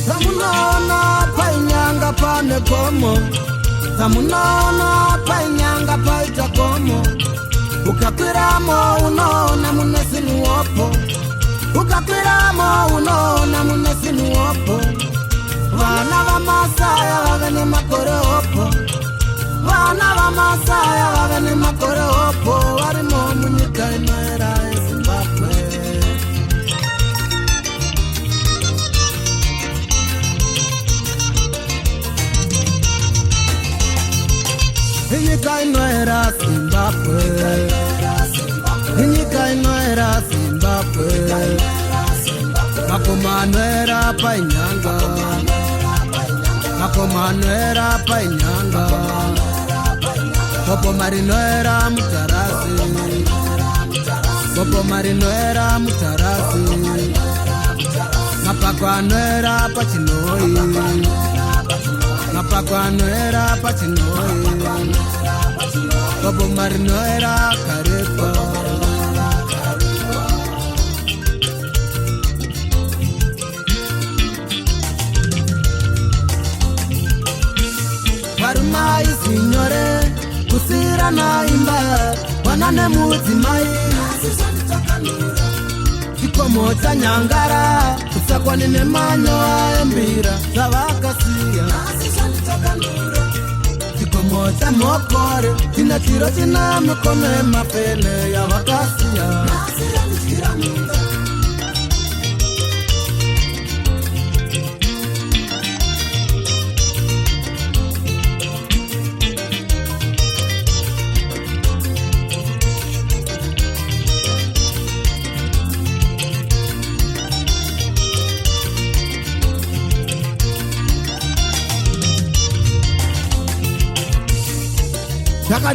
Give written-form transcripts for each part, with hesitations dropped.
Pamunoona painyanga pane gomo, pamunoona painyanga paita gomo, ukakwiramo unoona mune sinuopo, ukakwiramo unoona mune sinuopo. Vana vamasaya vave nemakore opo, vana vamasaya vave nemakore opo, varimo munyika inoera yeZimbabwe. Inyika inoera Zimbabwe, inyika inoera Zimbabwe, makomo anoera painyanga, makomo anoera painyanga, boboma rinoera mutarasi, boboma rinoera mutarasi, mapako anoera pachinoi, mapako anoera pachinoi, boboma rinoera Kariba. Varume haisi nyore kusiyirana imba, vana nemudzimai. Chikomo chanyangara kusakwani nemanyowa embira zvavakasiya. Chikomo chamokore chine chiro chine mikono yemapene yavakasiya.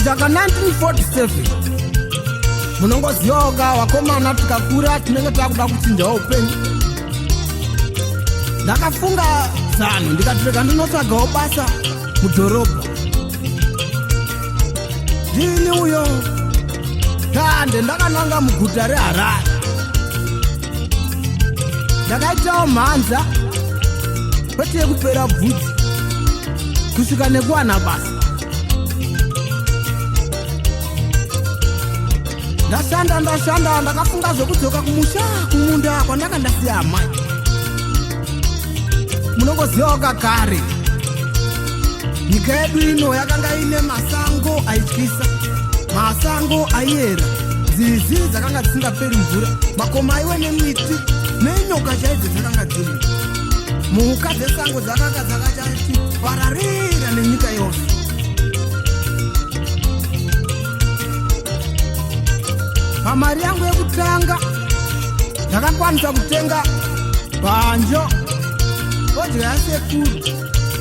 Jaka 1947, munongozivawo ka wakomana, tikakura tinenge takuda kuchinjawo upenyu. Ndakafunga zano, ndikati rega ndinotsvagawo basa mudhorobha. Ndini uyo tande ndakananga muguta reHarare. Ndakaitawo mhanza kwete yekupera bvudzi kusvika nekuwana basa. Ndashanda, ndashanda, ndakafunga zvekudzoka kumusha, kumunda kwandanga ndasiya amai. Munongozivawo kakare nyika yedu ino yakanga ine masango aityisa, masango aiyera, nzizi dzakanga dzisingaperi mvura, makomo aiwe nemiti nenyoka chaidzo dzakanga dziri, mhuka dzesango dzakanga dzakachati pararira nenyika yose. Pamari yangu yekutanga ndakakwanisa kutenga bhanjo, fodya yasekuru,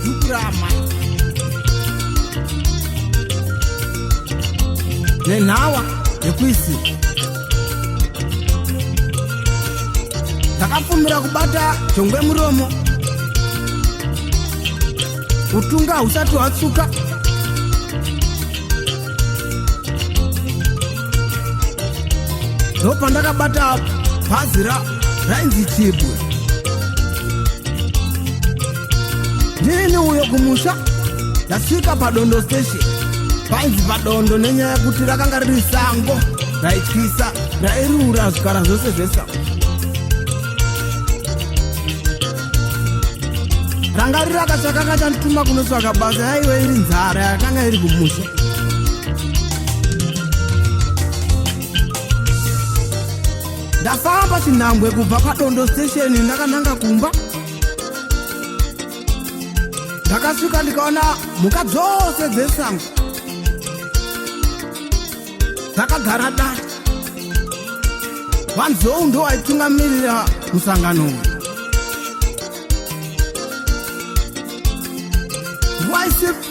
dhuku raamai nenhawa yekuisira. Ndakapfumira kubata jongwe muromo utunga husati hwatsuka. Ndopandakabata bhazi rainzi Chibwe. Ndini uyo kumusha, ndasvika paDondo Station. Painzi paDondo nenyaya yekuti rakanga riri sango raityisa, rairura zvikara zvose zvesango. Rangarira kachakanga chandituma kunotsvaka basa yaive iri nzara yakanga iri kumusha. Ndafamba chinhambwe kubva paDondo station ndakananga kumba. Ndakasvika ndikaona mhuka dzose dzesango dzakagara dare. Vanzou ndo waitungamirira musangano uyu. Nguva isipi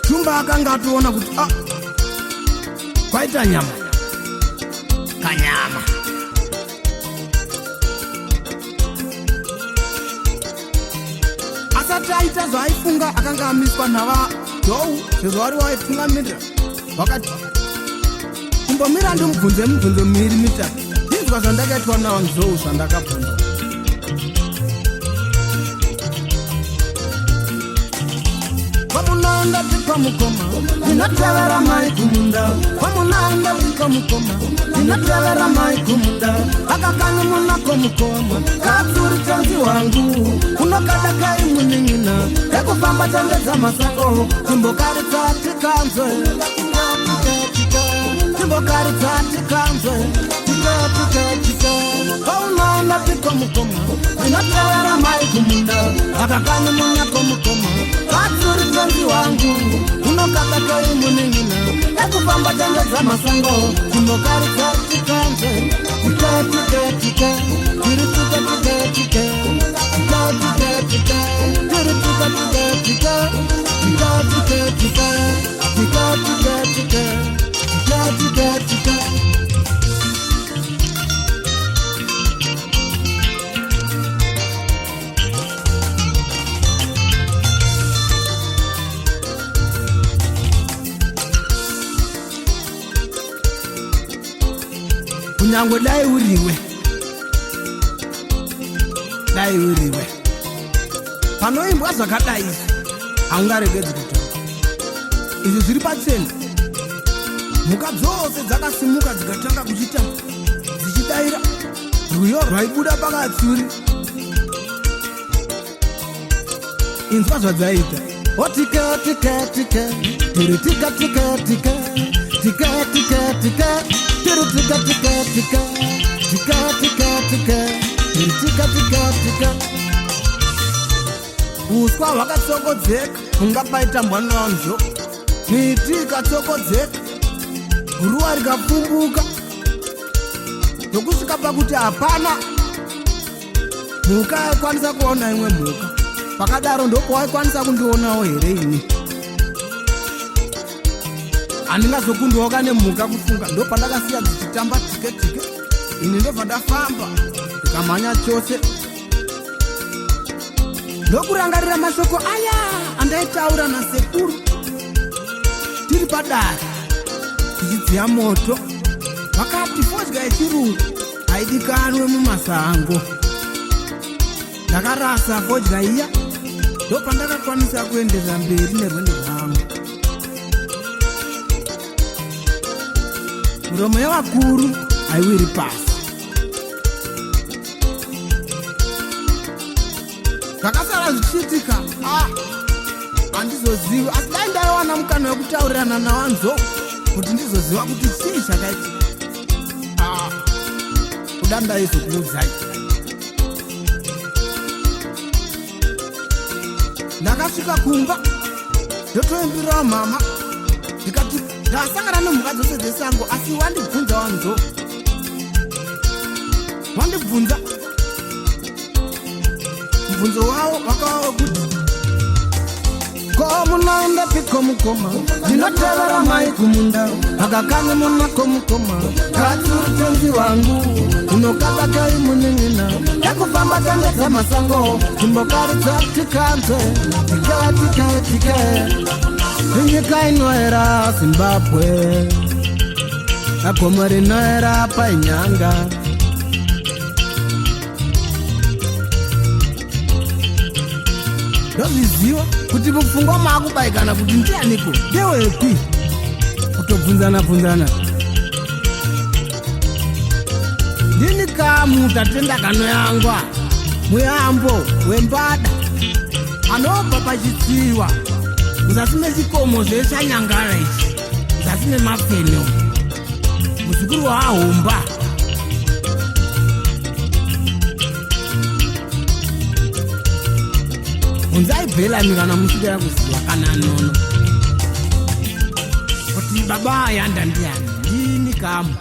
Shumba akanga atoona kuti ah, kwaita nyama kanyama. Asati aita zvaaifunga akanga amiswa navazhou sezvo vari waitungamirira, vakati kumbomira ndimubvunze mibvunzo miviri mitatu, ndinzwa zvandakaitwa navanzou zvandakabvunza. Kwamunanda pika mukoma, ndinotevera mai kumunda. Kwamunanda pika mukoma, ndinotevera mai kumunda. Akakani munako mukoma, katsuri tenzi wangu, unokada kai munin'ina, ekufamba tandedza masango. Chimbokaridza tikanzwe, chimbokaridza tikanzwe, tika tika tika. Paunoenda piko mukoma, ndinotevera mai kumunda. Akakani munako mukoma, katsuri tenzi wangu, unokada kai munin'ina, ekufamba tandedza masango. Chimbokaridza tikanzwe, tika tika tika, tiri tika tika tika, tika tika tika, tiri tika tika tika, tika tika tika, tika tika tika, tika tika tika. Kunyange dai uriwe, dai uriwe panoimbwa zvakadai izvi, haungaregedzi kutaura. Izvi zviri pachena. Mhuka dzose dzakasimuka dzikatanga kuchita dzichidaira rwiyo rwaibuda pakatsuri. Inzwa zvadzaita: otike tike tike, tiri tika tika tika, tika tika tika, tiri tika tika tika, tika tika tika, tiri tika tika tika. Uswa hwakatsokodzeka ungapaitambwa nonzo, miti ikatsokodzeka, ruwa rikapfumbuka nokusvika pakuti hapana mhuka yaikwanisa kuona imwe mhuka. Pakadaro ndopawaikwanisa kundionawo here ini? Handingazokundwawo kane mhuka kufunga. Ndopandakasiya dzichitamba tike tike, ini ndobva ndafamba ndikamhanya chose, ndokurangarira mashoko aya andaitaura nasekuru tiri padare tichidziya moto. Vakati fodya yechirungu haidikanwe mumasango. Ndakarasa fodya iya, ndopandakakwanisa kuenderera mberi nerwendo rwangu. Miromo yevakuru haiwiri pasi. Zvakasara zvichiitika, ah, handizozivi, asi dai ndaiwana mukana wekutaurirana nawanzo kuti ndizoziva kuti chii chakaitika, ah, kuda ndaizokuudzai. Ndakasvika kumba ndotoimbirawo mama, ndikati ndasangana nemhuka dzose dzesango, asi wandibvunza wanzo, wandibvunza mubvunzo wavo wakava wekuti, ko munoenda piko mukoma? Ndinotevera mai kumunda. Akakani munako mukoma, katsuri tenzi wangu, unokata kai munin'ina, ekufamba tandedza masango. Chimbokaridza tikanzwe, tika tika tika. Inyika inoera Zimbabwe, agomo rinoera painyanga. Ndozviziva kuti mupfungwa maakubayikana kuti ndianiko, ndewepi, kutobvunzana bvunzana. Ndini kamu Tatenda Kanoyangwa, muyambo wembada anobva pachitsiwa muzasi mechikomo zveshanyangara ichi, muzasi memapfene, muzukuru waahomba. Bellamy kana muchida kuziva kana Nono kuti baba Ayanda ndiani. Ndini kamu.